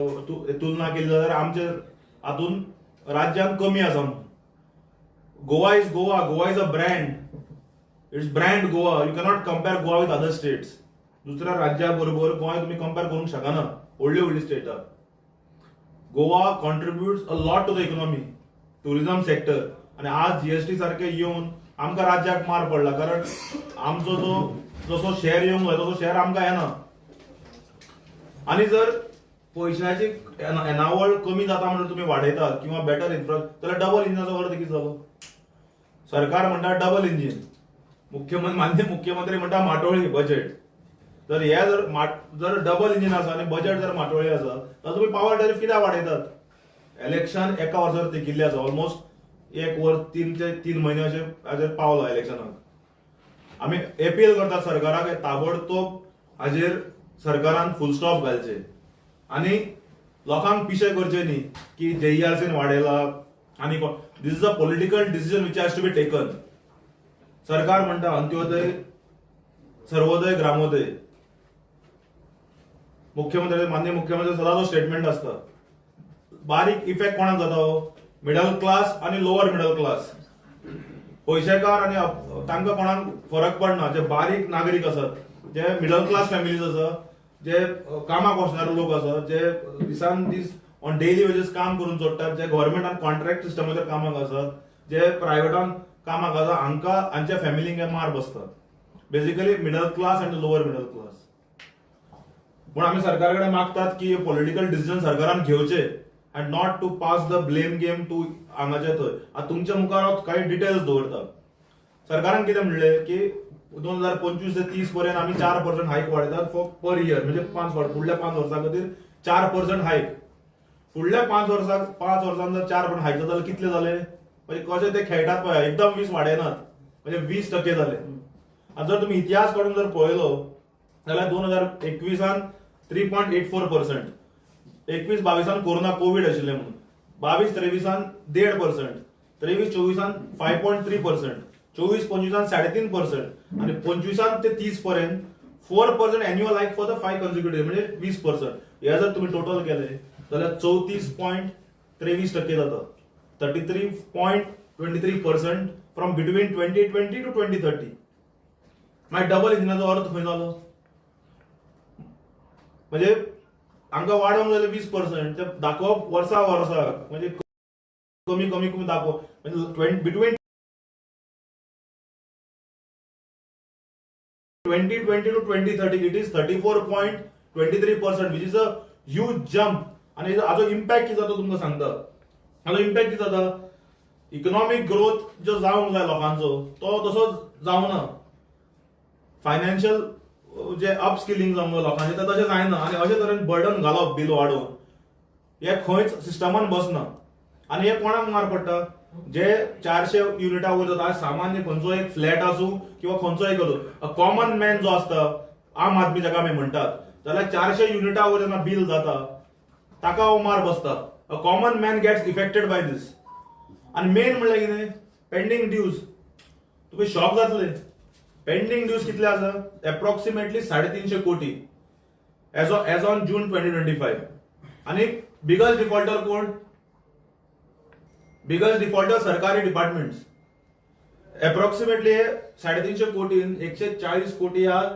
तुलना केली जाल्यार आमचे हातून राज्यांत कमी आसा. Goa is Goa, Goa is a brand, it's brand Goa. You cannot compare Goa with other states. दुसऱ्या राज्या बरोबर गोंय तुमी कंपेर करूंक शकना. व्हडली व्हडली स्टेटां. Goa contributes a lot to the economy, tourism sector. आनी आज जीएसटी सारखे येवन आमकां राज्याक मार पडला, कारण आमचो जो जसो शेअर येवंक जाय तसो शेअर आमकां येना. आनी जर पयशाची येणावळ कमी जाता म्हणून तुमी वाडयतात किंवा बेटर इन्फ्रा, जाल्यार डबल इंजिनाचो अर्थ कितें जालो? सरकार म्हणटा डबल इंजीन, मुख्यमंत्री माननीय मुख्यमंत्री म्हणटा माटोळी बजेट. जर हे जर जर डबल इंजीन आसा आनी बजेट जर माटोळी आसा जाल्यार तुमी पावर टॅरीफ कित्याक वाडयतात? इलेक्शन एका वर्सार तेकिल्लें आसा, ऑलमोस्ट एक वर्स 3 ते 3 म्हयने अशें हाजेर पावलो इलेक्शनाक. आमी एपील करतात सरकाराक ताबडतोब हाजेर सरकारान फूल स्टॉप घालचें आनी लोकांक पिशे करचे न्ही की जेईआरसीन वाडयला आनी this is a political decision which has to be taken. सरकार म्हणटा अंत्योदय, सर्वोदय, ग्रामोदय. मुख्यमंत्री माननीय मुख्यमंत्री सदांच स्टेटमेंट आसता. बारीक इफेक्ट कोणाक जाता? हो मिडल क्लास आनी लोअर मिडल क्लास. पयशेकार आनी तांकां कोणाक फरक पडना. जे बारीक नागरीक आसात, जे मिडल क्लास फॅमिलीज आसा, जे कामाक वचणारे लोक आसात, जे दिसान दीस ऑन डेली वेजीस काम करून जोडटात, जे गव्हर्मेंटान कॉन्ट्रॅक्ट सिस्टमाचेर कामाक आसात, जे प्रायव्हेटान कामाक आसा, हांकां हांच्या फॅमिलींक मार बसतात. Basically middle class आनी लोअर मिडल क्लास. पूण आमी सरकारा कडेन मागतात की पॉलिटिकल डिसिजन सरकारान घेवचे and not to pass the blame game to हांगाचे थंय. आतां तुमच्या मुखार हांव कांय डिटेल्स दवरता. सरकारान कितें म्हणलें की 2025 ते 30 पर्यंत आमी 4% हायक वाडयतात फॉर पर इयर, म्हणजे 5 फुडल्या 5 वर्सां खातीर 4% हायक. फुडल्या 5 वर्सां 5 वर्सां जर 4% हायक जाता जाल्यार कितले जाले? म्हणजे कशे ते खेळटात पळय, एकदम 20 वाडयनात, म्हणजे 20% जाले. आनी जर तुमी इतिहास काडून जर पळयलो जाल्यार 2021 3.84%, 21-22 कोरोना कोवीड आशिल्लें म्हणून, 22-23 1.5%, 23-24 5.3%, 24-25 3.5% आनी 25 ते 30 पर्यंत 4% annual hike for the 5 consecutive, म्हणजे 20%. हे जर तुमी टोटल केले जाल्यार 34.23% जाता, 33.23% फ्रॉम बिटवीन 2020 टू 2030. मागीर डबल इंजिनाचो अर्थ खंय जालो? म्हणजे आमकां वाडोवंक जाय 20% ते दाखोवप वर्सा वर्साक, म्हणजे कमी कमी कमी दाखोवप, म्हणजे between 2020 to 2030 it is 34.23%, which is a huge jump. आनी हाजो इम्पॅक्ट कितें जाता तुमकां सांगता. हाजो इम्पॅक्ट कितें जाता? इकॉनॉमीक ग्रोथ जो जावंक जाय लोकांचो तो तसो जावना. फायनान्शियल जे अपस्किलिंग जावंक जाय लोकांचें तें तशें जायना. आनी अशे तरेन बर्डन घालप बील वाडोवन हें खंयच सिस्टमान बसना. आनी हें कोणाक मार पडटा? जे 400 युनिटा वयर जाता. सामान्य खंयचो एक फ्लॅट आसूं किंवा खंयचो एक आसूं, कॉमन मॅन जो आसता, आम आदमी जाका आमी म्हणटात, जाल्यार 400 युनिटा वयर जेन्ना बील जाता ताका हो मार बसता. A common man gets affected by this. आनी मेन म्हणल्यार कितें? Pending dues. तुमी शॉक जातले. पेंडींग ड्यूज कितले आसा? एप्रॉक्सिमेटली 350 कोटी एज ऑन जून 2025. आनी बिगस्ट डिफॉल्टर कोण? बिगस्ट डिफॉल्टर सरकारी डिपार्टमेंट्स. एप्रॉक्सिमेटली 350 कोटी 140 कोटी are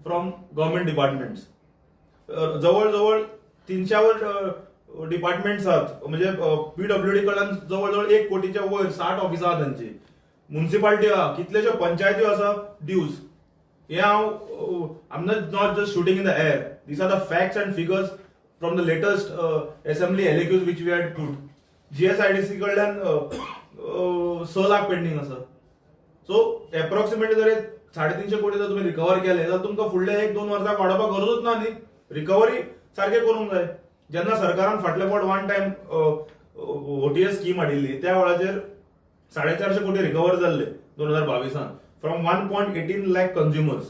from government departments. जवळ जवळ 300 डिपार्टमेंट्स आहात, म्हणजे पीडब्ल्यूडी कडल्यान जवळ जवळ 1 कोटीच्या वयर 60 ऑफिसां आहा तांची. म्युनिसिपालिटी आहा, कितलेश्यो पंचायत्यो आसा ड्यूज. हे हांव I am not just shooting in the air, these are the facts and figures from the latest assembly LAQs which we had put. GSIDC कडल्यान 6 लाख पेंडींग आसा. सो एप्रॉक्सिमेटली जर 350 कोटी जर तुमी रिकवर केले जाल्यार तुमकां फुडले 1-2 वर्साक वाडोवपाक गरजूच ना न्ही. रिकवरी सारकें करूंक जाय. जेन्ना सरकारान फाटले फावट वन टायम ओटीएस स्कीम हाडिल्ली त्या वेळाचेर 450 कोटी रिकवर जाल्ले 2022 फ्रॉम 1.18 लाख कंज्युमर्स.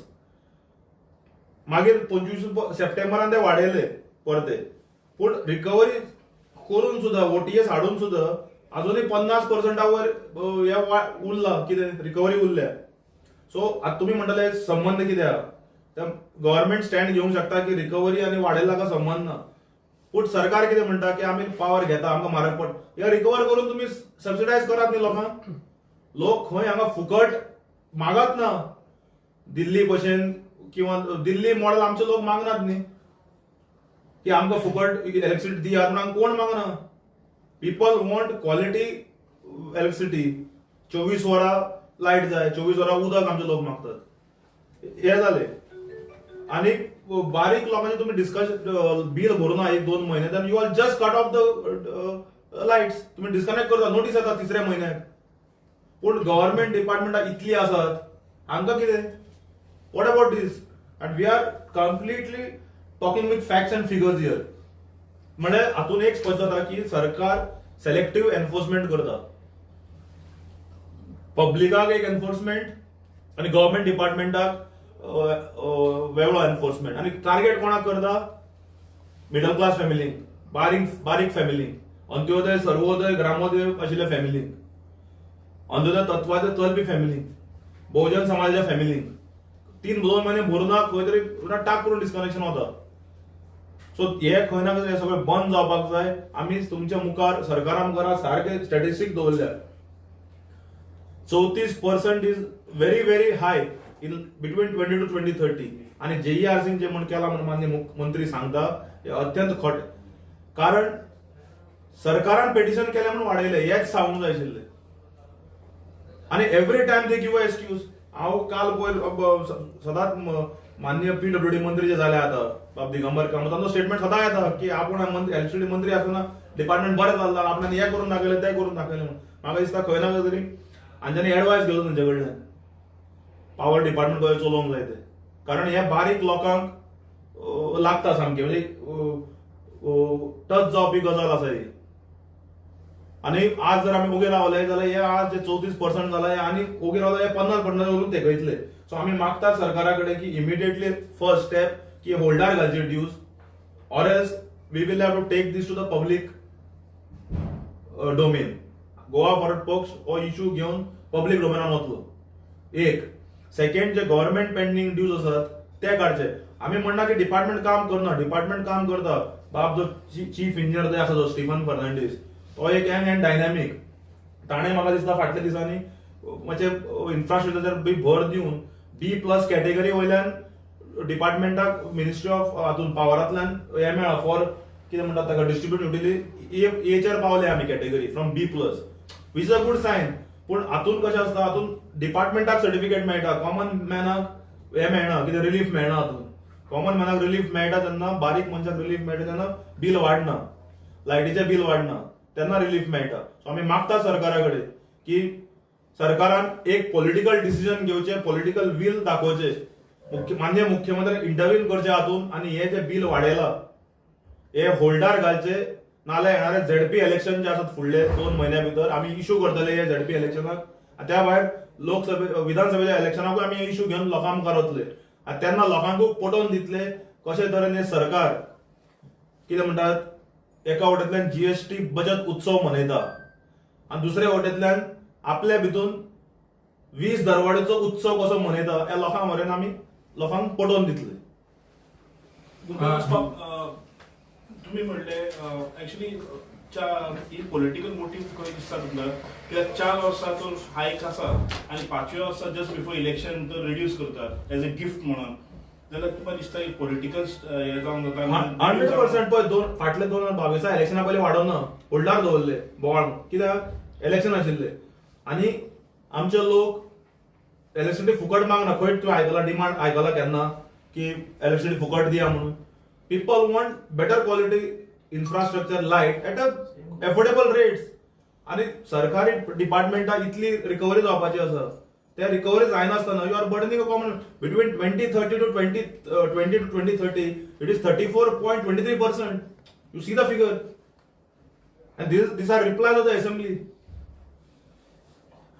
मागीर 25 सप्टेंबरान ते वाडयले परते, पूण रिकवरी करून सुद्दां ओटीएस हाडून सुद्दां अजूनय 50% वयर हे उरला, कितें रिकवरी उरल्या. सो आतां तुमी म्हणटले संबंद कितें आहा? गव्हर्मेंट स्टँड घेवंक शकता की रिकवरी आनी वाडयला का संबंद ना. पूण सरकार कितें म्हणटा की आमी पावर घेता, आमकां म्हारग पडटा, हे रिकवर करून तुमी सबसिडायज करात न्ही लोकांक. लोक खंय हांगा फुकट मागत ना, दिल्ली भशेन किंवा दिल्ली मॉडल आमचे लोक मागनात न्ही की आमकां फुकट इलेक्ट्रिसिटी दियात म्हणून कोण मागना. People want quality electricity. 24 वरां लायट जाय, 24 वरां उदक आमचे लोक मागतात. हे जाले. आनी बारीक लोकांचे तुमी डिस्कशन बील भरूना 1-2 म्हयने, then you are just cut off the lights, तुमी डिस्कनेक्ट करता, नोटीस येता तिसऱ्या म्हयन्याक. पूण गव्हर्मेंट डिपार्टमेंटां इतलीं आसात, हांकां कितें? What about this? And we are completely talking with facts and figures here. म्हळ्यार हातून एक स्पश्ट जाता की सरकार सेलेक्टीव एनफोर्समेंट करता, पब्लिकाक एक एनफोर्समेंट आनी गव्हर्मेंट डिपार्टमेंटाक वेगळो एनफोर्समेंट. आनी टार्गेट कोणाक करता? मिडल क्लास फॅमिलींक, बारीक बारीक फॅमिलींक, अंत्योदय, सर्वोदय, ग्रामोदय आशिल्ल्या फॅमिलींक, अंत्योदय तत्वाचे चलपी फॅमिलींक, बहुजन समाजाच्या फॅमिलींक. 3-2 म्हयने भरूना खंय तरी टाक करून डिस्कनेक्शन वता. सो हे खंय ना खंय सगळें बंद जावपाक जाय. आमी तुमच्या मुखार सरकारा मुखार सारके स्टॅटिस्टीक दवरल्या. 34% is very very high in between 20 to 2030. आनी जेईआरसीन जे म्हण केला म्हण मान्य मंत्री सांगता हे अत्यंत खोटें, कारण सरकारान पेटिशन केलें म्हणून वाडयलें हेच सांगूंक जाय आशिल्लें. आनी every time they give a excuse. हांव काल पयर सदांच मान्य पीडब्ल्यूडी मंत्री जे जाले आतां बाब दिगंबर कामत, तांचो स्टेटमेंट सदां येता की आपूण एलसीडी मंत्री आसतना डिपार्टमेंट बरें चल्लां, आपणान हें करून दाखयलें तें करून दाखयलें म्हणून. म्हाका दिसता खंय ना खंय तरी हांच्यांनी एडवायस घेवचो तेंचे कडल्यान, पावर डिपार्टमेंट कशें चलोवंक जाय तें. कारण हे बारीक लोकांक लागता सामकें, म्हणजे टच जावपी गजाल आसा ही. आनी आज जर आमी ओगे रावले जाल्यार हे आज जे 34% जाला हे आनी ओगे रावले हे 50% वरून तेकयतले. सो आमी मागतात सरकारा कडेन की इमिडिएटली फर्स्ट स्टेप की होल्डार घालचे dues, or else we will have to take this to the public domain. Goa Forward पक्ष हो इशू घेवन पब्लीक डोमेनान वतलो. एक सेकंड, जे गव्हर्मेंट पेंडींग ड्यूज आसात ते काडचे. आमी म्हणना की डिपार्टमेंट काम करना, डिपार्टमेंट काम करता. बाब जो चीफ इंजिनियर जो आसा जो स्टीफन फर्नांडीस, तो एक यंग अँड डायनॅमीक, ताणें म्हाका दिसता फाटल्या दिसांनी मातशें इन्फ्रास्ट्रक्चर बी भर दिवन B+ category वयल्यान डिपार्टमेंटाक मिनिस्ट्री ऑफ हातून पावरांतल्यान हें मेळ्ळा फॉर कितें म्हणटात ताका डिस्ट्रिब्यूट युटिलिटी एचेर पावले आमी category from B+, which is a good sign. पूण हातून कशें आसता, हातून डिपार्टमेंटाक सर्टिफिकेट मेळटा, कॉमन मॅनाक हें मेळना, कितें रिलीफ मेळना. हातून कॉमन मॅनाक रिलीफ मेळटा तेन्ना, बारीक मनशाक रिलीफ मेळटा तेन्ना बील वाडना, लायटीचें बील वाडना तेन्ना रिलीफ मेळटा. सो आमी मागता सरकारा कडेन की सरकारान एक पॉलिटिकल डिसिजन घेवचें, पॉलिटिकल वील दाखोवचें, मान्य मुख्यमंत्री इंटरव्हीन करचे हातून आनी हे जे बील वाडयला हे होल्डार घालचे, नाल्यार येणारे झेडपी इलेक्शन जे आसात फुडले 2 म्हयन्या भितर आमी इशू करतले हे झेडपी इलेक्शनाक. त्या भायर लोकसभे विधानसभेच्या इलेक्शनाकूय आमी इशू घेवन लोकां मुखार वतले आनी तेन्ना लोकांकूय पटोवन दितले कशे तरेन हे सरकार कितें म्हणटात एका वटेंतल्यान जीएसटी बचत उत्सव मनयता आनी दुसऱ्या वटेंतल्यान आपल्या भितून वीज दरवाडीचो उत्सव कसो मनयता ह्या लोकां मरेन आमी लोकांक पटोवन दितले. तुम्ही म्हणले एक्चुअली ही पॉलिटिकल मोटीव खंय दिसता तुमकां, कित्याक 4 वर्सां तो हायक आसा आनी 5व्या वर्सा जस्ट बिफोर इलेक्शन तो रिड्यूस करता एज अ गिफ्ट म्हणून, जाल्यार तुमकां दिसता ही पॉलिटिकल हें जावन जाता? 100%. पळय फाटले 2022 इलेक्शना पयलीं वाडोवना, होल्डार दवरले बोवाळ, कित्याक इलेक्शन आशिल्ले आनी आमचे लोक इलेक्ट्रिसिटी फुकट मागना. खंय तुवें आयकला डिमांड आयकला केन्ना की इलेक्ट्रिसिटी फुकट दिया म्हणून? People want better quality infrastructure, light at a affordable rates. आनी सरकारी डिपार्टमेंटाक इतली रिकवरी जावपाची आसा, त्या recovery जायनासतना you are burdening a common. Between 2030 to 2020 to 2030 it is 34.23%. You see the figure and this are replies of the assembly.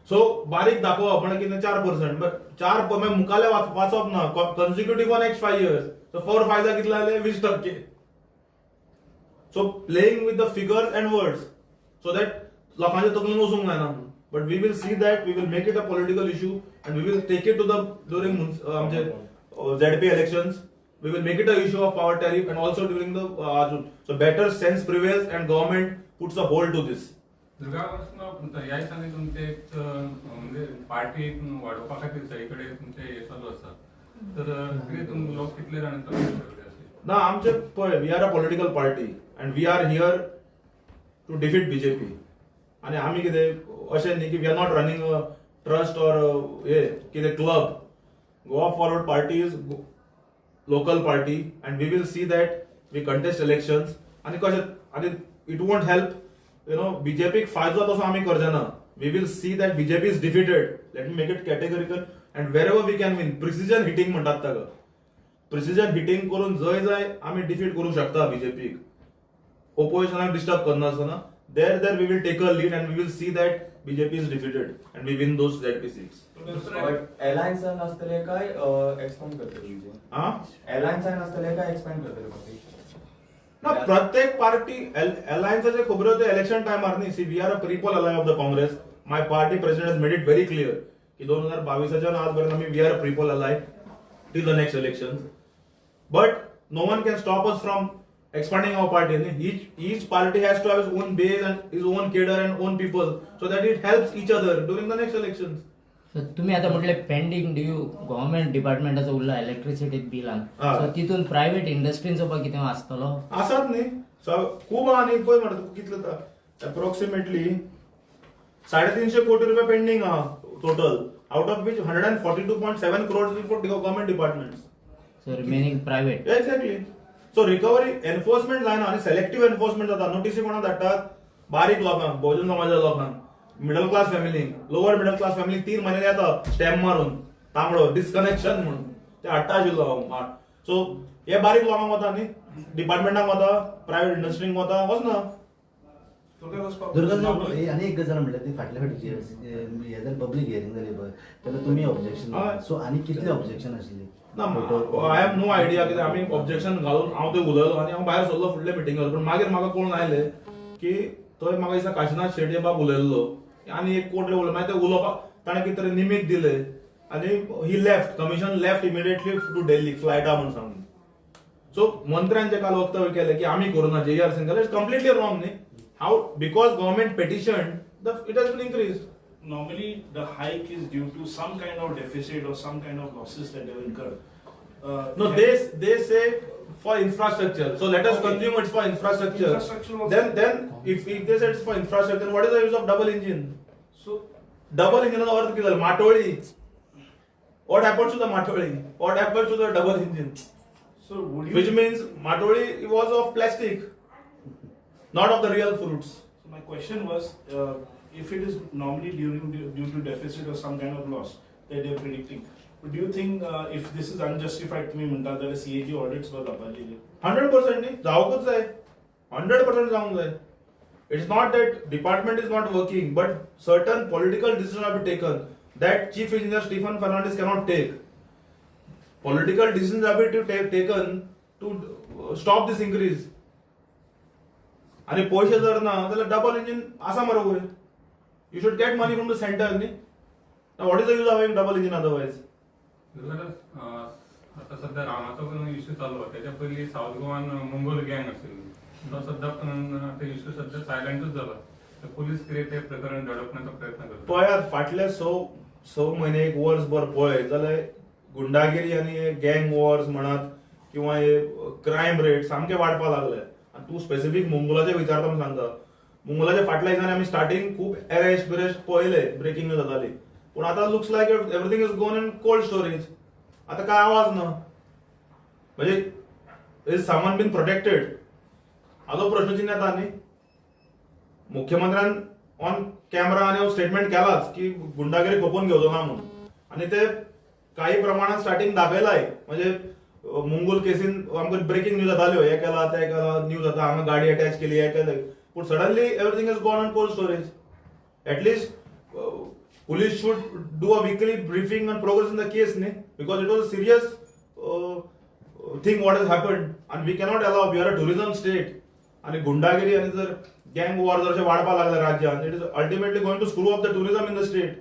So बारीक दाखोवप म्हणजे कितें 4%, बट 4 मुखाले वाचप ना consecutive for next 5 years. So 4 5 कितले जाले 20%. So playing with the figures and words so that लोकांच्या तकलेन वचूंक जायना म्हणून. But we will see that we will make it a political issue and we will take it to the during आमचे ZP elections. We will make it a issue of power tariff and also during the so better sense prevails and government puts a hold to this. ह्या दिसांनी तुमचे म्हणजे party वाडोवपा खातीर सगळे कडेन तुमचे हे चालू आसा, तर कितें तुम लोक कितले जाण ना आमचे पळय, we are a political party and we are here to defeat BJP. आनी आमी कितें अशें न्ही की we are not running a trust or हे कितें club. Goa Forward Party is local party and we will see that we contest elections. आनी कशें आनी it won't help you know बीजेपीक फायदो जाता तसो आमी करचे ना. We will see that BJP is defeated. Let me make it categorical and wherever we can win. Precision hitting म्हणटात ताका. प्रिसिजन हिटींग करून जंय जाय आमी डिफीट करूंक शकता बीजेपीक. ओपोजिशनाक disturb करनासतना there we will take a lead and we will see that BJP is defeated and we win those ZP seats. अलायन्सान आसतले काय एक्सपांड करतले? हा, अलायन्सान आसतले काय एक्सपांड करतले पार्टी? ना, प्रत्येक पार्टी अलायन्साचे खबरो ते इलेक्शन टायमार न्ही. See, we are a prepole ally of the Congress. My party president has made it very clear की 2022 आज पर्यंत आमी we are a prepole ally till the next election. But no one can stop us from expanding our party. Each party has to have its own base and its own cadre and own people, so that it helps each other during the next elections. So तुम्ही आता म्हटले pending due government डिपार्टमेंटाचो उरला electricity बिलान, so तितून private इंडस्ट्रींचो पळय कितें आसतलो आसात न्ही. सो खूब आहा न्ही. पळय म्हणटा तुका कितले अप्रोक्सिमेटली 350 कोटी रुपया पेंडिंग आहा total, out of which 142.7 crore for government departments. So remaining private. Exactly. So recovery enforcement जायना आनी सिलेक्टिव्ह एनफोर्समेंट जाता. नोटीसी कोणाक धाडटात? बारीक लोकांक, बहुजन समाजा लोकांक, मिडल क्लास फॅमिलींक, लोअर मिडल क्लास फॅमिलीक 3 म्हयने येता स्टॅम्प मारून तांबडो डिस्कनेक्शन म्हणून ते हाडटा आशिल्लो हांव. सो हे बारीक लोकांक वता न्ही, डिपार्टमेंटांक वता, प्रायव्हेट इंडस्ट्रींक वता, वचना. दुर्गा, आनी एक गजाल म्हणल्यार ती फाटल्या फाटीची हे जालें पब्लीक हियरींग जाली पळय, तेन्ना तुमी ऑब्जेक्शन, सो आनी कितले ऑब्जेक्शन आशिल्ली? ना, I have no idea कित्याक आमी ऑब्जेक्शन घालून हांव थंय उलयलो आनी हांव भायर सरलो फुडल्या मिटिंगाक. पूण मागीर म्हाका कळून आयलें की थंय म्हाका दिसता काशिनाथ शेट्ये बाब उलयल्लो आनी एक कोण उलयलो, मागीर ते उलोवपाक ताणें कितें तरी निमीत दिलें आनी he left, commission left immediately to Delhi फ्लायटा म्हूण सांगून. सो मंत्र्यान जे काल वक्तव्य केलें की आमी करूं ना, जेईआरसीन केलें, it's completely wrong न्ही. How because government petition it has been increase. Normally the hike is due to some kind of deficit or some kind of losses that they incurred. No, they say for infrastructure. So let us consume it for infrastructure. Then if they say it's for infrastructure, what is the use of double engine? So double engine अर्थ कितें जालें? माटोळी. What happens to the matoli? What happens to the double engine? So would you, which means matoli was of plastic, not of the real fruits. So my question was, if it is normally due to deficit or some kind of loss that they are predicting, but do you think if this is unjustified, तुम्ही म्हणता जाल्यार CAG audits वर जावपाची? 100% न्ही, जावंकूच जाय, 100% जावंक जाय. It's not that department is not working, but certain political decisions have been taken that Chief Engineer Stephen Fernandes cannot take. Political decisions have been taken to stop this increase. आनी पयशे जर ना जाल्यार डबल इंजीन आसा मरे वयर. You should get money from the center. Now what is the use of having double engine otherwise? आता सध्या रामाचो पण इश्यू चालू आहे. त्याच्या पयलीं साऊथ गोवान मंगोल गँग आशिल्ली, तो सध्या ते इश्यू सध्या सायलंटूच जाला. तर पोलीस कितें ते प्रकरण दडपण्याचा प्रयत्न करता. पळयात फाटले 6 म्हयने एक वर्सभर पळय जाल्यार गुंडागिरी आनी गँग वॉर्स म्हणात किंवा हे क्रायम रेट सामके वाडपाक लागले. आनी तूं स्पेसिफीक मंगोलाचे विचारता म्हूण सांगता. मंगोलाच्या फाटल्या दिसांनी आमी स्टार्टिंग खूब अरेस्ट बिरेस्ट पळयले, ब्रेकिंग न्यूज जाताली. पूण आतां looks like everything is gone in cold storage. आतां काय आवाज ना, म्हणजे is सामान बीन प्रोटेक्टेड हाजो प्रश्नचिन्ह येता न्ही. मुख्यमंत्र्यान ऑन कॅमेरा आनी स्टेटमेंट केलाच की गुंडागिरी खपोवन घेवचो ना म्हणून, आनी ते काही प्रमाणात स्टार्टिंग दाखयलाय. म्हणजे मुंगूल केसीन आमकां ब्रेकिंग न्यूज जाताल्यो, हे केला ते केला न्यूज जाता, हांगा गाडी अटॅच केली, हे केलें. पूण suddenly everything is gone on cold storage. At least police should do a weekly briefing on progress in the case न्ही, because it was a serious thing what has happened and we cannot allow. We are a tourism state आनी गुंडागिरी आनी जर गँग war जर अशें वाडपाक लागले राज्यांत, it is ultimately going to screw up the tourism in the state.